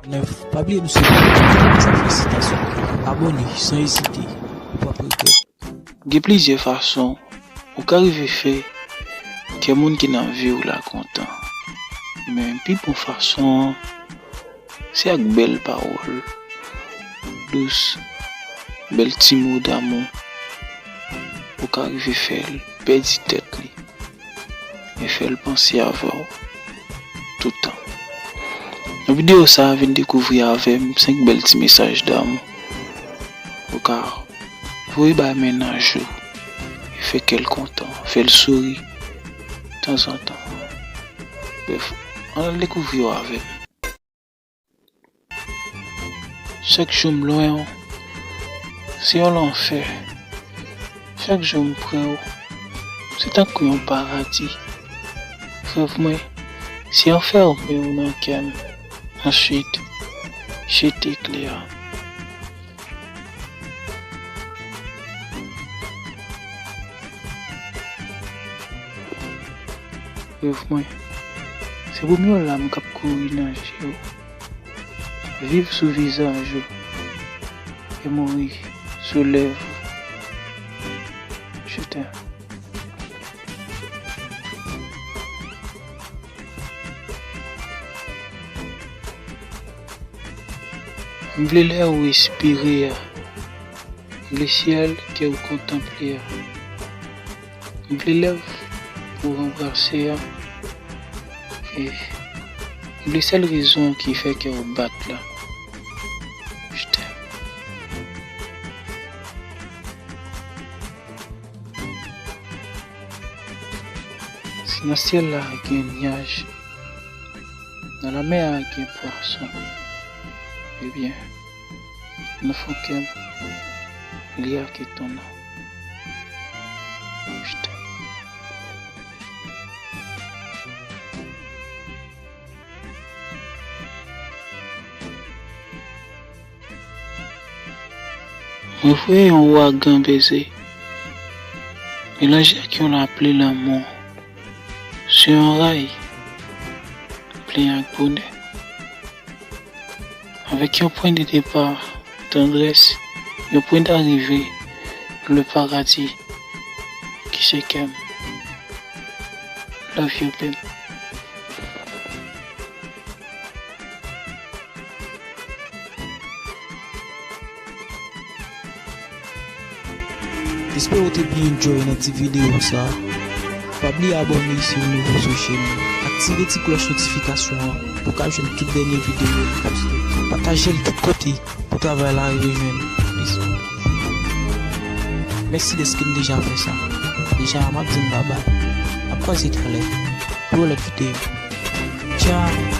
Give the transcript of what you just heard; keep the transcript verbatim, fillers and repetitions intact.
Nèf, pa bliye nou se fanmi sa, felisitasyon. Abòne san ezite, ou p ap regrèt. Gen plizyè fason ou ka rive fè kè moun ki nan vi w la kontan. Men pi bon fason an, se ak bèl pawòl dous, bèl ti mo damou. Ou ka rive fè l pèdi tèt li e fè l panse avè w toutan. Nan videyo sa a, vin dekouvri avè m senk bèl ti mesaj damou ou ka voye bay mennaj ou e fè kè l kontan, fè l souri tanzantan. Brèf, ann al dekouvri yo avè m. Chak jou m lwen w, se yon lanfè. Chak jou m pre w, se tankou yon paradi. Rèv mwen, se anfèmen w nan kè m. Answit, jete kle a. Rèv mwen, se pou m yon lam k ap kouri nan je w, viv sou vizaj ou e mouri sou lèv ou. Je t'aime. M vle lè ou respire a. M vle syèl ke ou kontanple a. M vle lèv pou w anbrase a. E m vle sèl rezon ki fè kè w bat la. Je t'aime. Si nan syèl la gen nyaj, nan lanmè a gen pwason, ebyen, nan fon kè m, li a ki ton non. Je t'aime. Mwen voye yon ouragan beze, melanje ak yon lapli lanmou, sou yon ray plen ak bonè. Avèk yon pwen de depa, tandrès, yon pwen darive, le paradi ki se kè m. Love you, babe. Espere w te byen enjoy nan ti videyo sa. Pa bliye abòne si w nouvo sou chèn nan. Aktive ti klòch notifikasyon an pou w ka jwenn tout dènye videyo nou poste. Pataje l tout kote pou travay la rive jwenn plis moun. Mèsi dèske n deja fè sa. Deja, m ap di n babay. N ap kwaze talè pou yon lòt videyo. Tchao!